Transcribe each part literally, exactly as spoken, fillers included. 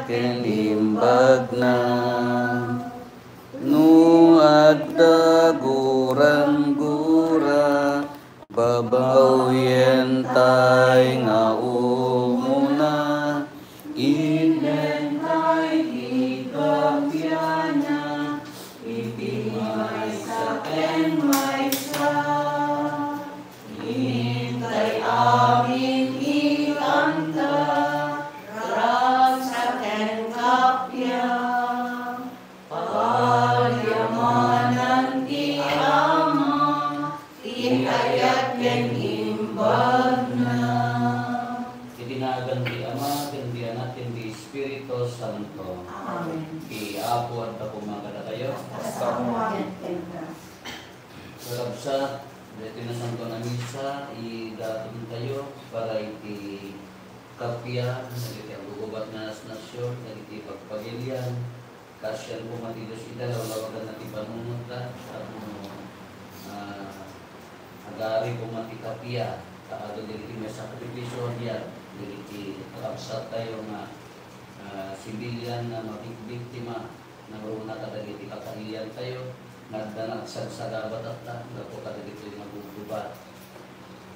ken imbagna. No adda gurang-gura, babawientay nga umuna. Inlentay ti kapiana iti maysa ken maysa. Intay amin ikanta, ragsak ken kappia. Paalyamanan ti Ama, ti ayat ken imbagna. Iti nagan ti Ama, ken ti Anak, ken ti Espiritu Santo. Amen. Ti Apo adda koma kadakayo. Kasta koma ken kenka. Kakabsat, daytoy Nasantoan a Misa, idatontayo para iti kappia dagiti aggugubat nga nasnasyon, dagiti pagpagilian. Kaasian koma ti Dios ita, lawlawaganna ti panunotda, tapno, ah, agari koma ti kappia, ta adu dagiti maisakripisio a biag, dagiti kakabsattayo nga, ah, sibilian nga mabikbiktima. Nangruna kadagiti kakailiantayo nga adda nga agsagsagabatakta gapu kadagitoy nga gubgubat.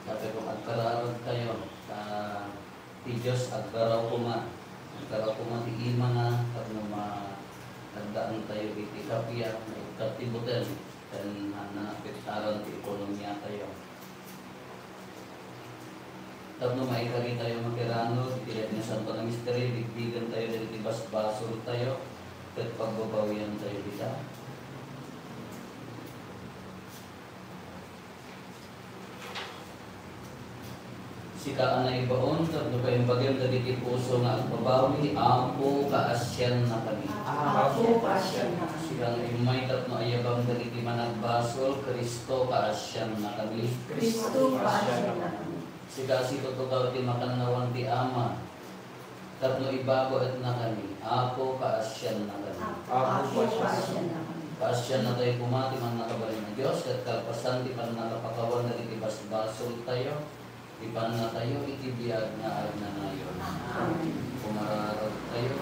Tapno agkararagtayo, ta ti Dios agdaraw koma, agdaraw koma ti imana tapno maagdaantayo iti kappia nga ikkat ti butel ken naapektaran ti ekonomiatayo. Tapno maikaritayo makirano iti Nasantoan a Misteryo, bigbigentayo dagiti basbasoltayo ket pagbabawiantayo dita. Sika a naibaon tapno paimbagem dagiti puso nga agbabawi, Apo, kaasiannakami. Apo, kaasiannakami. Sika nga immay tapno ayabam dagiti managbasol, Cristo, kaasiannakami. Cristo, kaasiannakami. Sika a situtukaw iti makannawan ti Ama, tapno ibabaetnakami, Apo, kaasiannakami. Apo, kaasiannakami. Kaasiannatayo koma ti mannakabalin a Dios, ket kalpasan ti pannakapakawan dagiti basbasoltayo, ipannatayo iti biag nga agnanayon. Amen. Kumararagtayo.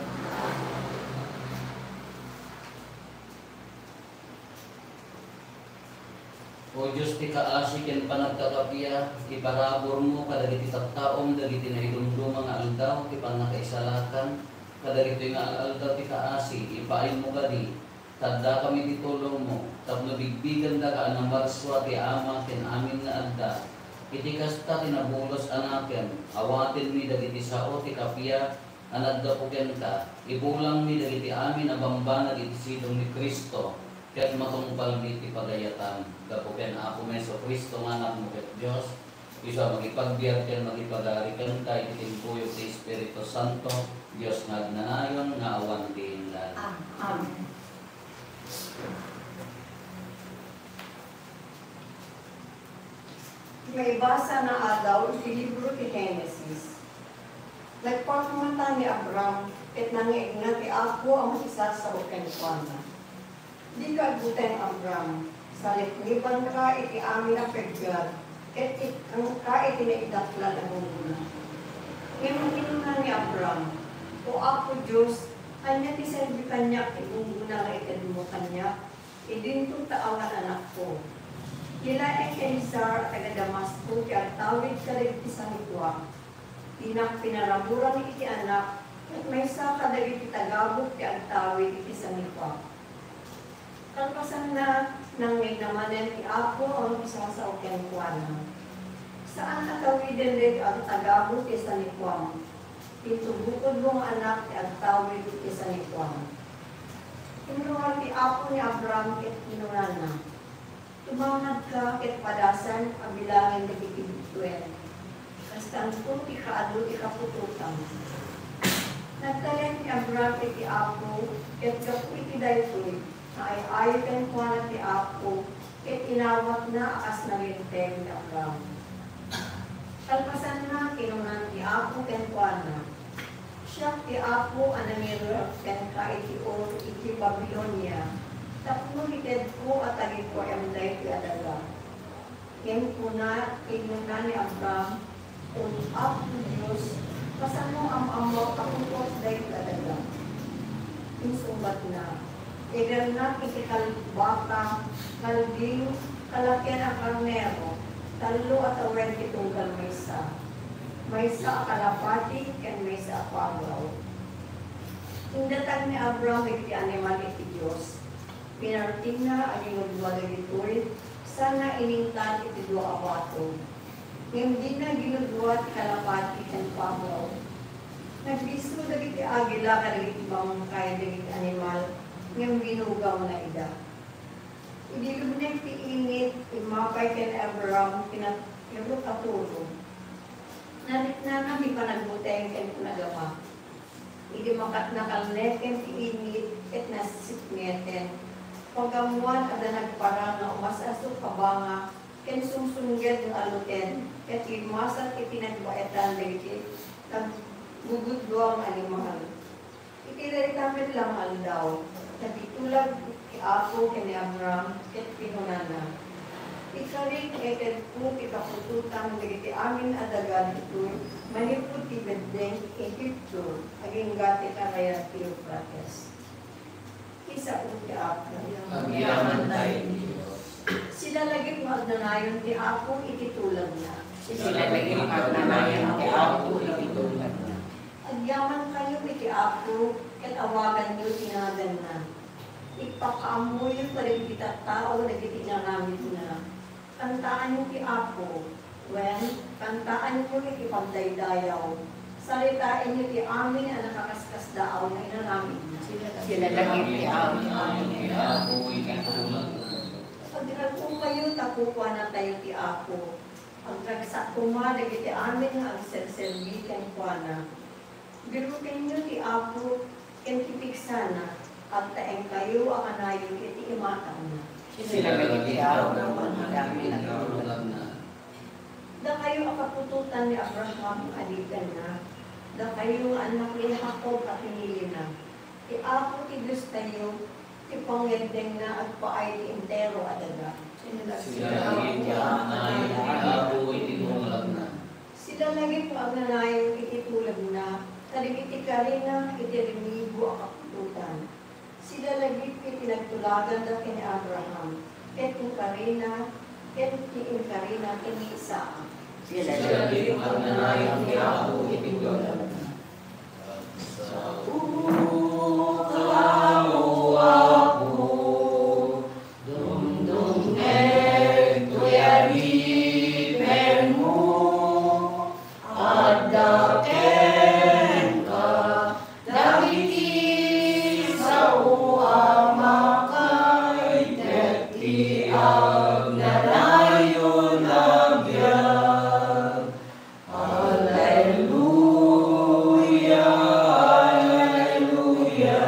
O Dios ti kaasi ken panagkakappia, iparaburmo kadagiti tattaom dagiti naidumduma nga aldaw ti pannakaisalakan kadagitoy nga al-aldaw ti kaasi. Ipaaymo kadi, ta addakami ti tulongmo, tapno bigbigandaka a namarsua ti Ama ken amin nga adda. Iti kasta ti nabulos a nakem, awatenmi dagiti sao ti kappia a naggapu kenka. Ibulangmi dagiti amin a bambanag iti sidong ni Cristo, ket matungpalmi ti pagayatam. Gapu ken Apomi Jesu-Cristo nga Anakmo ket Dios, isu a mangipagbiag ken mangipagari kenka iti timpuyog ti Espiritu Santo, Dios nga agnanayon nga awan ti indan. Am-, Amen. Maibasa nga aldaw iti libro ti Genesis. Nagpakumata ni Abram ket nangngegna ti Apo a makisasao kenkuana. Dika agbuteng, Abram, saliknibanka iti amin a pegger, ket ikkangka iti naidaklan a gunggona. Ngem kinuna ni Abram, O Apo Dios, ania ti serbi kaniak ti gunggona nga itedmo kaniak? Idinto ta awan anakko. Ni laeng Eleazar a taga-Damasco ti agtawid kadagiti sanikuam. Dinak pinaraburan iti anak ket maysa kadagiti tagabut ti agtawid iti sanikuam. Kalpasanna, nangngegna manen ti Apo a makisasao kenkuana. Saan a tawiden daytoy a tagabut ti sanikuam. Inton bukodmo nga anak ti agtawid iti sanikuam. Inruar ti Apo ni Abram ket kinunana, Tumangadka ket padasan a bilangen dagiti bituen. Kastanto ti kaadu ti kaputotam. Nagtalek ni Abram iti Apo, ket gapu iti daytoy, naay-ayo kenkuana ti Apo, ket inawatna a kas nalinteg ni Abram. Kalpasanna, kinuna ti Apo kenkuana, Siak ti Apo a nangiruar kenka iti Ur iti Babilonia, tapno itedko a tagikuaem daytoy a daga. Ngem kuna, kinuna ni Abram, O Apo Dios, kasano am-ammok a pupot daytoy a daga? na. Igannak iti kalbaka, kaldiw, kalakian a karnero, tallo a tawen ti tunggal maysa. Maysa a kalapati ken maysa a pagaw. Indatag ni Abraham dagiti animal iti Dios. Pinartingna a ginudua dagitoy, sana iningtan iti dua a bato. Ngem dina ginudua ti kalapati ken pagaw. Nagdisso dagiti agila kadagiti bangkay dagiti animal, ngem binugawna ida. Idi lumneg ti init, immapay ken Abraham ti nat-, ti nat-, a turo. Nariknana ti panagbuteng ken panagama. Idi makat-, nakalneken ti init ket nasipngeten, pagammoan adda nagparang nga umas-asuk a banga ken sumsumged nga aluten ket limmasat iti nagbaetan dagiti naggugudua nga animal. Iti dayta met la nga aldaw, nakitulag ti Apo ken ni Abraham ket kinunana, "Ikarik nga itedko ti kaputotan dagiti amin a daga ditoy manipud ti beddeng Egipto agingga ti karayat ti Eufrates." Isao ti Apo. Agyamankami, Dios. Silalagip nga agnanayon ti Apo iti tulagna. Silalagip nga agnanayon ti Apo iti tulagna. Agyamankayo iti Apo, ket awaganyo ti naganna. Ipakaammoyo kadagiti tattao dagiti inaramidna. Kantaanyo ti Apo, wen, kantaanyo iti pagdaydayaw. Saritaenyo ti amin a nakaskasdaaw nga inaramidna. Silalagip ti Apo. Agragupkayo ta kukuanatayo ti Apo. Agragsakto koma dagiti amin nga agserserbi kenkuana. Birutenyo ti Apo ken ti pigsana, agtaengkayo a kanayon iti imatangna. Silalagip ti Apo. Dakayo a kaputotan ni Abraham a dipenna, dakayo nga annak ni Jacob a pinilina. Ti Apo ti Diostayo, ti pangngeddengna agpaay ti entero a daga. Silalagip nga agnanayon ti Apo iti tulagna. Silalagip nga agnanayon iti tulagna kadagiti karina iti rinigo a kaputotan. Silalagip iti nagtulaganda ken ni Abraham, ket inkarina, ken ti inkarina ken ni Isaac. Silalagip nga agnanayon ti Apo iti tulagna. Agsaoka, O Apo, dumdumngeg toy adipenmo. Adda kenka dagiti sao a makaited ti agnanayon a biag. Alleluia, alleluia,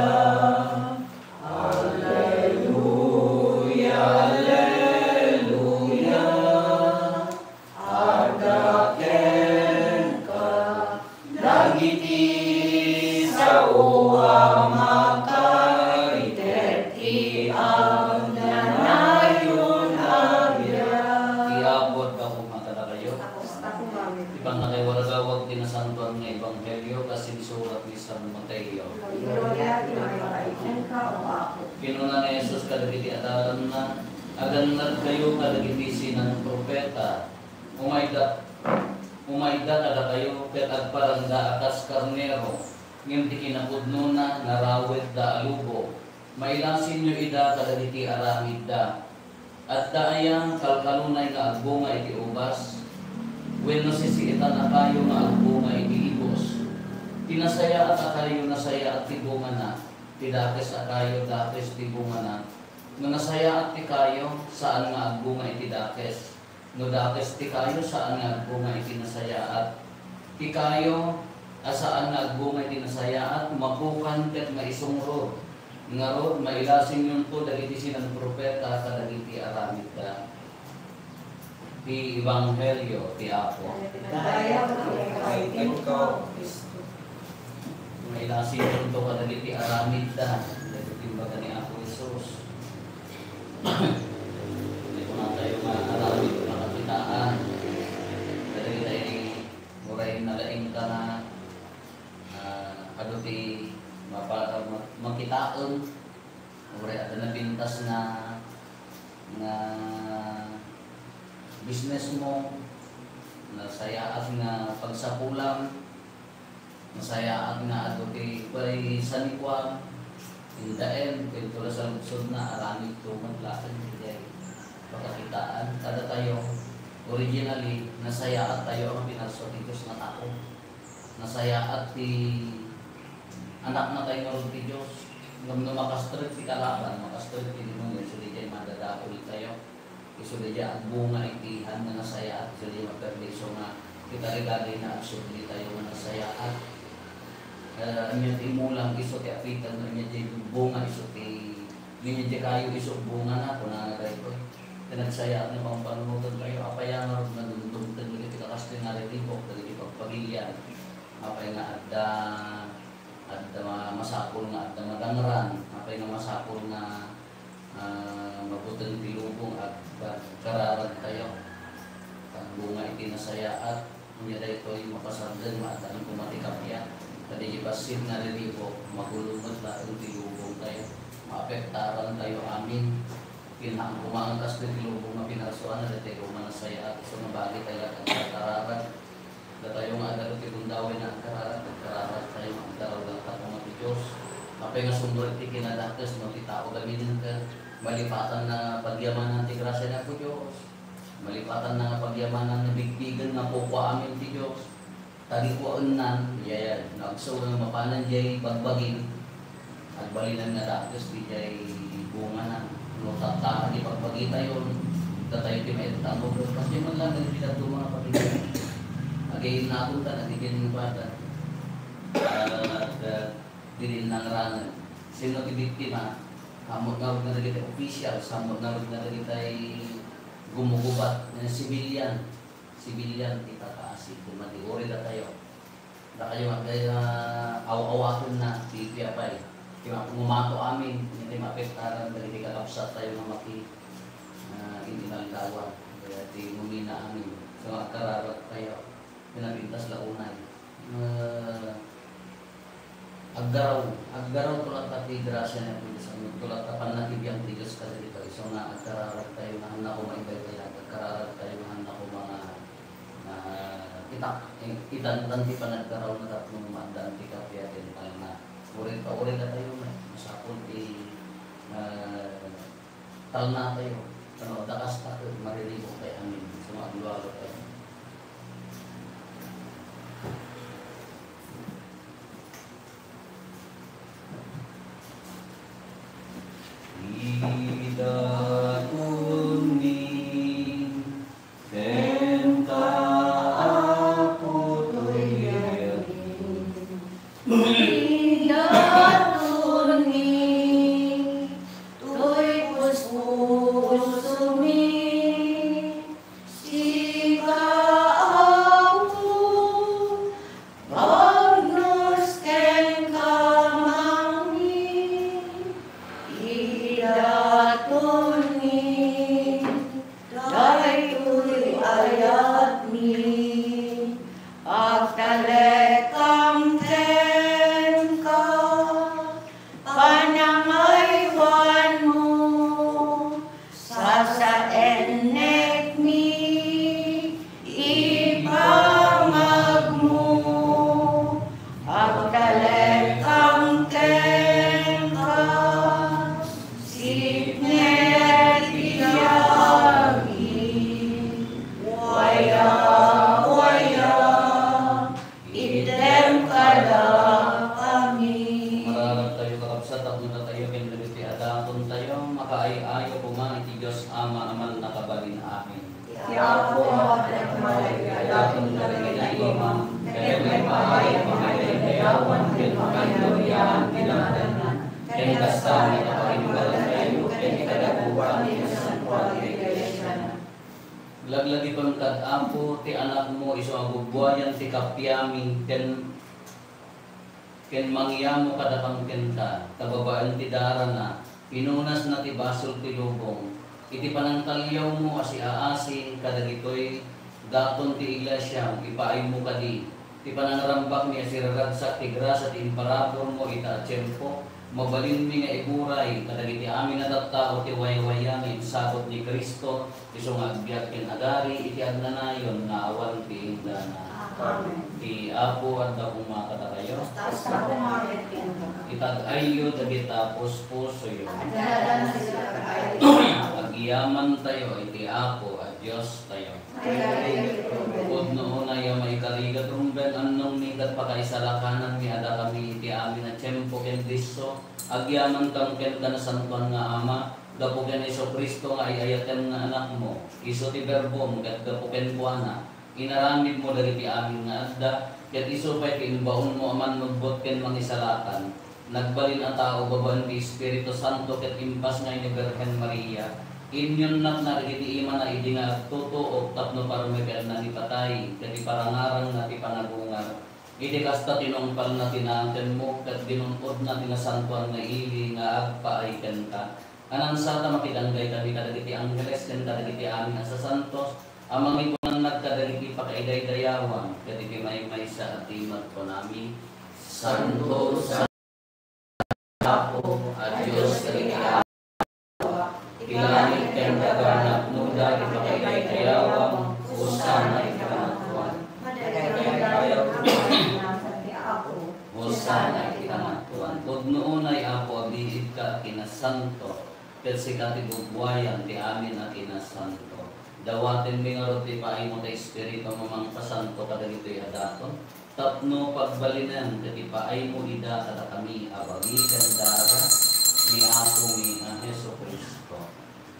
alleluia, alleluia. Adda kenka dagiti sao a makaited ti agnanayon a biag. Ti Apo adda koma kadakayo. Tapos ta koma. Ti pannakaiwaragawag ti Nasantoan nga Ebanghelio kas insurat ni San Mateo. Gloria ti maipaisenka, O Apo. Kinuna ni Jesus kadagiti adalanna, "Agannadkayo kadagiti sinan-profeta. Umayda, umayda kadakayo ket agparangda a kas karnero, ngem ti kinapudnona, narawetda a lobo. Mailasinyo ida kadagiti aramidda. Adda aya kalkalunay nga agbunga iti ubas? Wenno sisiitan a kayo nga agbunga iti igos? Ti nasayaat a kayo, nasayaat ti bungana. Ti dakes a kayo, dakes ti bungana. No nasayaat ti kayo, saan nga agbunga iti dakes. No dakes ti kayo, saan nga agbunga iti nasayaat. Ti kayo a saan nga agbunga iti nasayaat, mapukan ket maisungrod. Ngarud, mailasinyonto dagiti sinan-profeta kadagiti aramidda." Ti Ebanghelio ti Apo. Dayag ti kaipenko, Cristo. Mailasinyonto kadagiti aramidda, dagiti imbaga ni Apo Jesus. Di ko natayo nga aramid makakitaan. Kadagiti uray nalaingka nga, ah, adu ti Mapa-, ma-, makitaem, uray adda napintas nga, nga business mo, nasayaat nga pagsapulam, nasayaat nga adu ti pay sanikuan, in the end, ken tua sa lungsod na, aramid to met laeng ti diay pakakitaan. Kadatayo, originally, nasayaat tayo nga pinarso ti Dios nga tao. Nasayaat ti Anakna tayo ngarud ti Dios. Ngem no makastrek ti kalaban, makastrek ti demonio, isu diay madadakol tayo. Isu diay agbunga iti han nga nasayaat, isu diay maperdiso nga kita regalo na agsubli tayo nga nasayaat. Eh, ania ti imulang isu ti apitan, ania ti bunga isu ti, ania ti kayo isu bunga na, kunana daytoy. Ti nagsayaat nga pampanunotentayo, apay a ngarud nga dumdumteng dagiti kakasdi nga riribuk, dagiti pagpagilian. Apay nga adda, adda ma-, masapul nga adda madangran, apay nga masapul nga, ah, mabuteng ti lubong, ag-, agkararagtayo. Agbunga iti nasayaat, ania daytoy mapasardeng nga addan koma ti kappia. Ta diay bassit nga riribuk, magulo met laeng ti lubongtayo. Maapektarantayo amin. Kinhaan koma nga kastoy ti lubong nga pinarsuan, daytoy koma nasayaat, isu nga bagitayo nga agkararag. Datayo nga adda ti gundaway nga agkararag, agkararagtayo nga agdaraw laeng ti Apo ti Dios. Apay nga sumrek ti kinadakes no ti tao gaminenka, malipatanna nga pagyamanan ti grasia ni Apo Dios. Malipatanna nga pagyamanan nga bigbigen nga kukua amin ti Dios. Ta di kuaennan, yaya, no agsaw nga mapanan diay bagbagim, Agbalinen nga dakes ti diay bungana. No tatta ti pagbagitayo, datayo ti maittan. Kasdi man lang dagiti dadduma nga pagitayo. Againnaton ta, nagigin bata. Ah, da-, didin nangranen. Sino ti biktima? Ammok ngarud nga dagiti official, ammok ngarud nga dagiti gumugubat, nga civilian. Civilian ti tataas, ti madi. Uri datayo. Dakayo nga, ah, aw-awatenna ti, ti apay. Ti ma-, ngumato amin, ti maapektaran dagiti kakabsattayo nga maki-, ah, in-inaldawan. Kaya ti ngumina amin. So, agkararagtayo. Pinapintas la unay. Ah, aggaraw, aggaraw to latta ti grasia ni Apo Dios, ano, to latta pannakibiang ti Dios kadagitoy. So, nga agkararagtayo nga hanna koma ibaybayag, agkararagtayo nga hanna koma nga Ah, ita-, eh, itantan ti panagkarawna tapno maaddaan ti kappia ken talna. Uray ta, uray datayo met, masapul ti, ah, talnatayo. Kano, dakasta ket mariribuktayo amin. Isu nga agluagatayo. Ida kunni kenka, Apo, toy biagmi. Ida kunni toy puspusomi. Sika, Apo, bagnos kenka mangni. Ida kunni daytoy ayatmi. Agtalekam kenka. Panangaywanmo, sasaennekmi, ipangagmo, agtalekam kenka, sipnget ti biagmi, waya, waya. Item kadakami. Mararag tayo, kakabsat, tapno datayo ken dagiti adaton tayo, makaay-ayo koma iti Dios Ama a Mannakabalin-amin. Ti Apo a mapatnag iti adaton dagiti imam, ken maipaay a mangidaydayawan ken mangiduriaan ti naganna, ken kasta, iti pagimbagan tayo, ken iti kadakuan ti nasantoan ti Iglesiana. Laglagipen kad, Apo, ti Anakmo isu a gugguayan ti kapiami ken, ken mangyamo kadakam kenka, ta babaen ti darana, pinunasna ti basol ti lubong, iti panangtalyawmo a siaasi kadagitoy daton ti iglesiam, ipaaymo kadi, Ti panangrambakmi a siraragsak ti grasya ti imparaburmo ita a tiempo, mabalinmi nga iburay kadagiti amin a tattao ti wayawaya nga insabut ni Cristo, isu nga agbiag ken agari iti agnanayon nga awan ti inggana. Amen. Ti Apo adda koma kadakayo. Kasta koma ket kenka. Itag-ayyo dagita puspusoyo. Adda dagiti tag-ay. Agyamantayo iti Apo a Diostayo. Pudno unay a maikarigat rumbeng, annongmi ket pakaisalakananmi a dakami iti amin a tiempo ken disso, agyamankam kenka, Nasantoan nga Ama, gapu ken Jesu-Cristo nga ay-ayatem nga Anakmo. Isu ti Berbom, ket gapu kenkuana, inaramidmo dagiti amin nga adda, ket isu pay ti imbaonmo a mannubbot ken mangisalakan. Nagbalin a tao babaen ti Espiritu Santo ket impasngay ni Birhen Maria. Inyonnakna dagiti imana idi nga agtutuok tapno parmekenna ni patay ket iparangarangna ti panagungar. Iti kasta, tinungpalna ti naatenmo ket ginun-odna ti nasantoan nga ili nga agpaay kenka. Anansata makidanggay kami kadagiti angheles ken kadagiti amin a sasantos a mangikunannad kadagiti pakaidaydayawam ket iti maymaysa a timek kunami, Santo, Santo, Apo a Dios dagiti apo, ti langit ken daga napnoda ti pakaidaydayawan. Hosanna iti Kangatoan. Madaydayaw ti Apo. Hosanna iti Kangatoan. Pudno unay, Apo, abiidka a kinasanto, ket sika ti gugwayan ti amin a kinasanto. Dawatenmi ngarud ti paaymo ta Espiritu a mangpasanto kadagitoy a daton, tapno pagbalinen ket ipaaymo ida kadakami a bagi ken dara ni Apomi a Jesu-Cristo.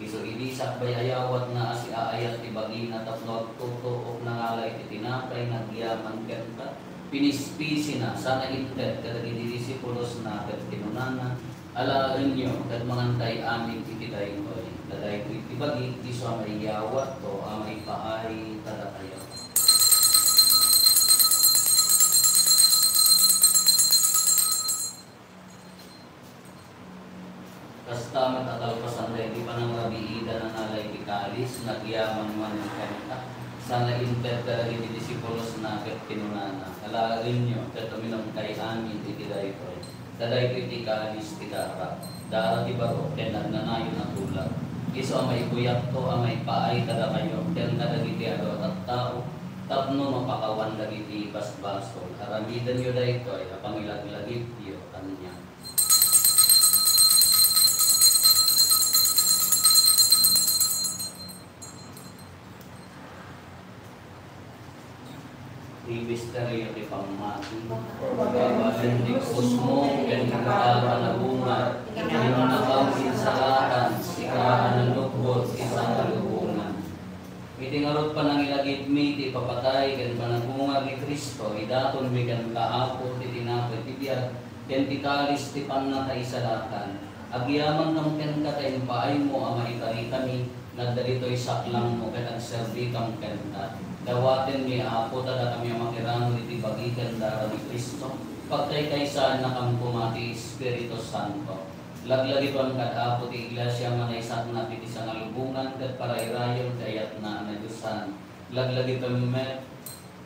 Isu idi sakbay a yawatna a siaayat ti bagina tapno agtutuok, nangala iti tinapay, nagyaman kenka, pinispisina, sana inted kadagiti disipulosna ket kinunana, Alaenyo ket mangankayo amin iti daytoy. Ta daytoy ti bagi, isu a maiyawatko a maipaay kadakayo. Kasta met a kalpasan daydi panangrabiidan, nangala iti kalis, nagyaman manen kenka, sana inted kadagiti disipulosna ket kinunana, Alaenyo ket uminumkayo amin iti daytoy. Ta daytoy ti kalis ti dara, dara ti baro ken agnanayon a tulag. Isu a maibuyatko a maipaay kadakayo ken kadagiti adu a tattao tapno mapakawan dagiti basbasol. Aramidenyo daytoy a pangilaglagipyo kaniak. Ti misterio ti pammati. Babaen ti krusmo ken ita a panagungar, inunnakam insalakan, sika a nannubbot iti sangalubongan. Iti ngarud panangilagipmi ti ipapatay ken panagungar ni Cristo, idatonmi kenka, Apo, ti tinapay ti biag ken ti kalis ti pannakaisalakan. Agyamankam kenka ta impaaymo a maikarikami, nagdalitoy saklangmo ket agserbikam kenka. Dawatenmi, Apo, ta dakami a makiranod iti bagi ken dara ni Cristo, pagkaykaysaannakam koma ti Espiritu Santo. Laglagipen kad, Apo, ti Iglesia a naisaknap iti sangalubongan ket parairayon ti ayatna a nadiosan. Laglagipen met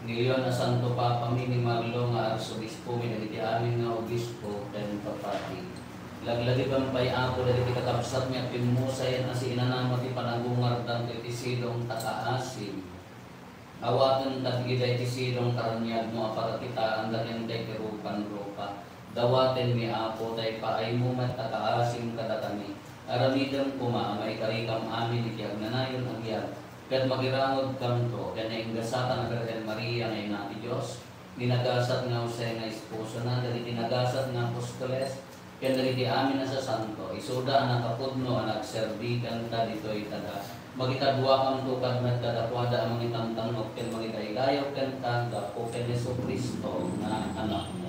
ni Leon a Santo Papami, ni Marlo nga Arsobispomi, dagiti amin nga obispo ken papadi. Laglagipen pay, Apo, dagiti kakabsatmi a pimmusayen a siinanamo ti panagungardanto iti sidong ta kaasim. Awaten kad ida iti sidong karaniagmo a pakakitaanda kenka iti rupan-rupa. Dawatenmi, Apo, ta ipaaymo met ta kaasim kadakami. Aramidem koma a maikarikam amin iti agnanayon a biag, ket makirangodkamto ken nainggasatan a Birhen Maria nga Ina ti Dios, ni nagasat nga Jose nga esposona, dagiti nagasat nga apostoles, ken dagiti amin a sasanto, isuda a nakapudno a nagserbi kenka ditoy daga. Makikaduakamto kad met kadakuada a mangitantanok ken mangidaydayaw kenka gapu ken Jesu-Cristo nga Anakmo.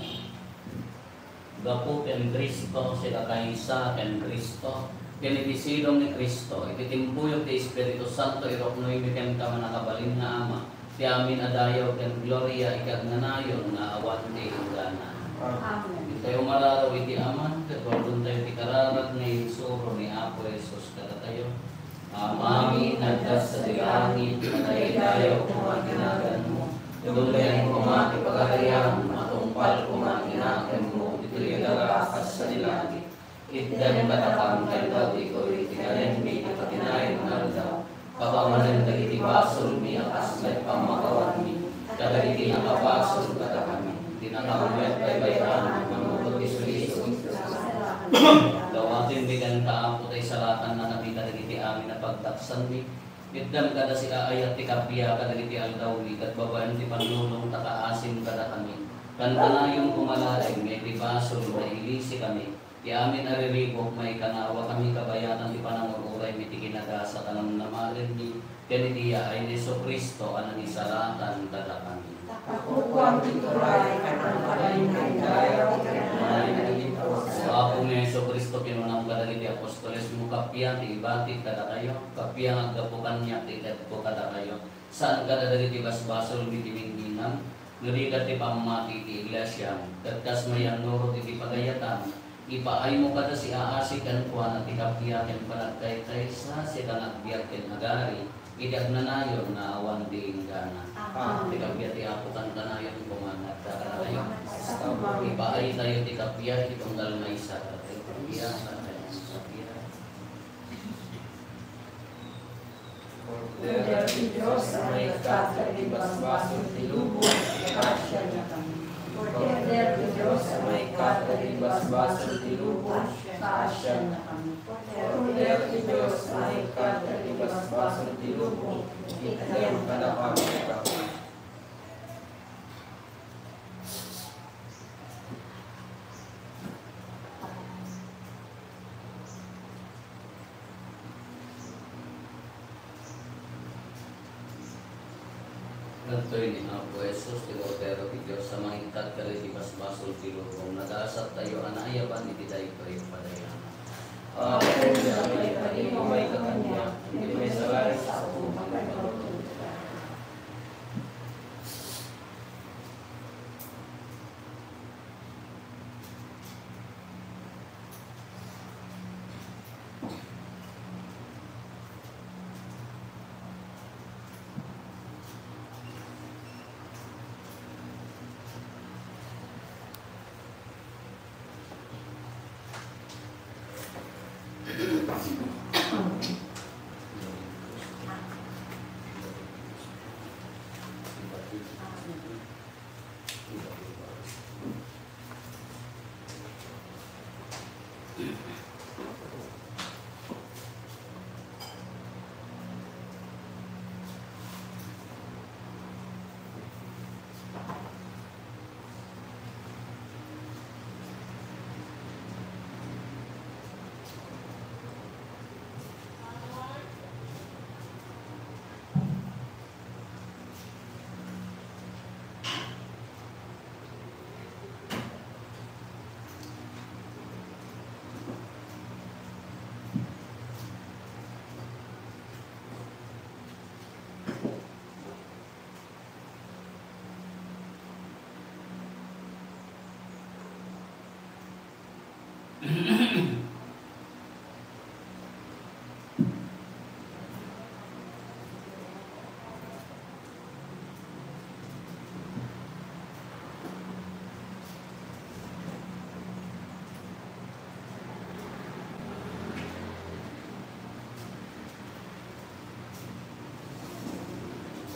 Gapu ken Cristo, sika kaysa ken Cristo, ken iti sidong ni Cristo, iti timpuyog ti Espiritu Santo, iruknoymi kenka, mannakabalin nga Ama, ti amin a dayaw ken gloria iti agnanayon nga awan ti inggana. Amen. Intayo mararaw iti Ama, ket wardontayo ti kararag nga insuro ni Apo Jesus kadatayo. Amami, adda sadi langit, madaydayawko a naganmo, Dumteng koma ti Pagariam, matungpal koma ti nakemmo ditoy daga kas sadi langit. Itdem kadakam ti aldaw ditoy ti kanemmi ti patinayon nga aldaw. Kapakanen dagiti basolmi a kas met pammakawanmi kadagiti nakabasol kadakami. Dinakam met baybay-an mannugot isu-isu. Dawatenmi kenka, Apo, ta isalakannakami kadagiti amin a pagdaksanmi. Itdem kada siaayat ti kappia kadagiti aldawmi, ket babaen ti pannunong ta kaasim kadakami. Kankanayon koma laeng nga iti basol, mailisikami. Ti amin a riribuk, maikanawakami kabayatan ti panangur-uraymi ti kinagasat a namnamalenmi, ken iti yaay ni Jesu-Cristo a nangisalakan kadakami. Pakukuam ti turay, ken pagpapaindayaw ti kinanan. O Apomi a Jesu-Cristo, kinunam kadagiti apostolesmo, kappia ti ibatik kadakayo, kappia nga aggapu kaniak ti itedko kadakayo. Saan kadagiti basbasolmi ti ningninang, no di ket ti pammati ti iglesiam, ket kas mayannurot iti pagayatam, ipaaymo kada siaasi kenkuana ti kappia ken panagkaykaysa, sika nga agbiag ken agari, iti agnanayon nga awan di inggana. Amen. Ti kappia ti Apo kankanayon koma, adda kadakayo. Ipaaytayo ti kappia iti tunggal maysa, kadakayo ti kappia, kadakayo ti kappia. Poder ti Dios a maikkat dagiti basbasol ti lubong, kaasiannakami. Poder ti Dios a maikkat dagiti basbasol ti lubong, kaasiannakami. Poder ti Dios a maikkat dagiti basbasol ti lubong, itdem kadakami. Adtoy ni Apo Jesus ti Kordero ti Dios a mangikkat kadagiti basbasol ti lubong. Nagasattayo a naayaban iti daytoy a padayanan. Apo, diak maipadi nga umayka kaniak, ngem maysa laeng a saok, mapalpalutodka.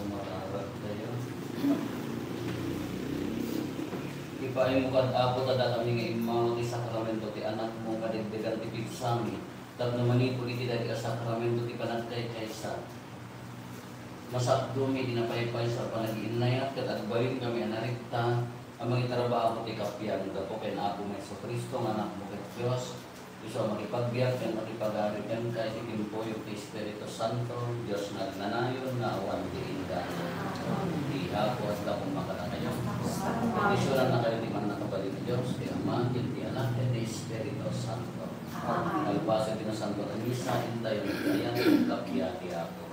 Kumararag kayo. Ipaaymo kad, Apo, ta dakami nga immawat ti sakramento ti Anakmo, kadagdagan ti pigsami, tapno manipud iti daytoy a sakramento ti panagkaykaysa, masakdomi iti napaypaysa a panagiinnayat, ket agbalinkami a narikta a mangitrabaho ti kappia gapu ken Apomi a Jesu-Cristo nga Anakmo ket Dios, isu a makipagbiag ken makipagari kenka iti timpuyog ti Espiritu Santo, Dios nga agnanayon nga awan ti inggana. Ti Apo adda koma kadakayo. Bendisionannakayo ti Mannakabalin a Dios, ti Ama, ken ti Anak, ken ti Espiritu Santo. Kalpasen ti Nasanto a Misa, intayon ti ayat ken kappia ti Apo.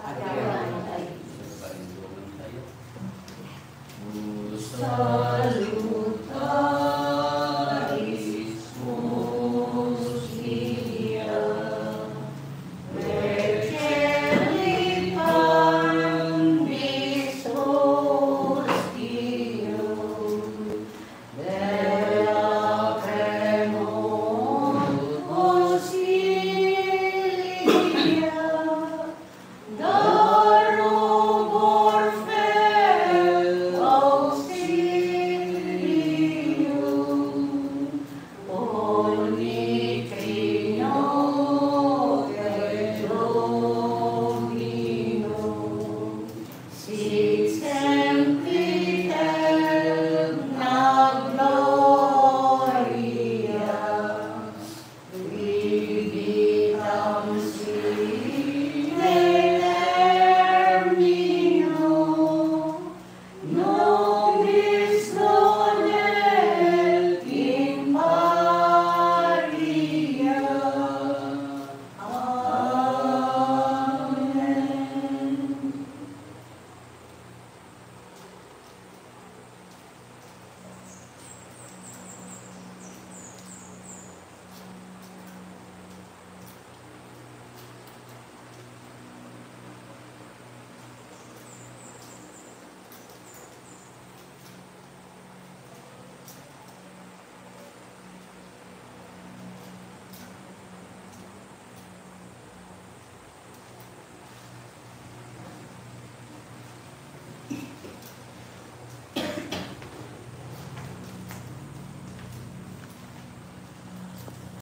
Parindumantayo. Salutaris Hostia, Virgin Virgin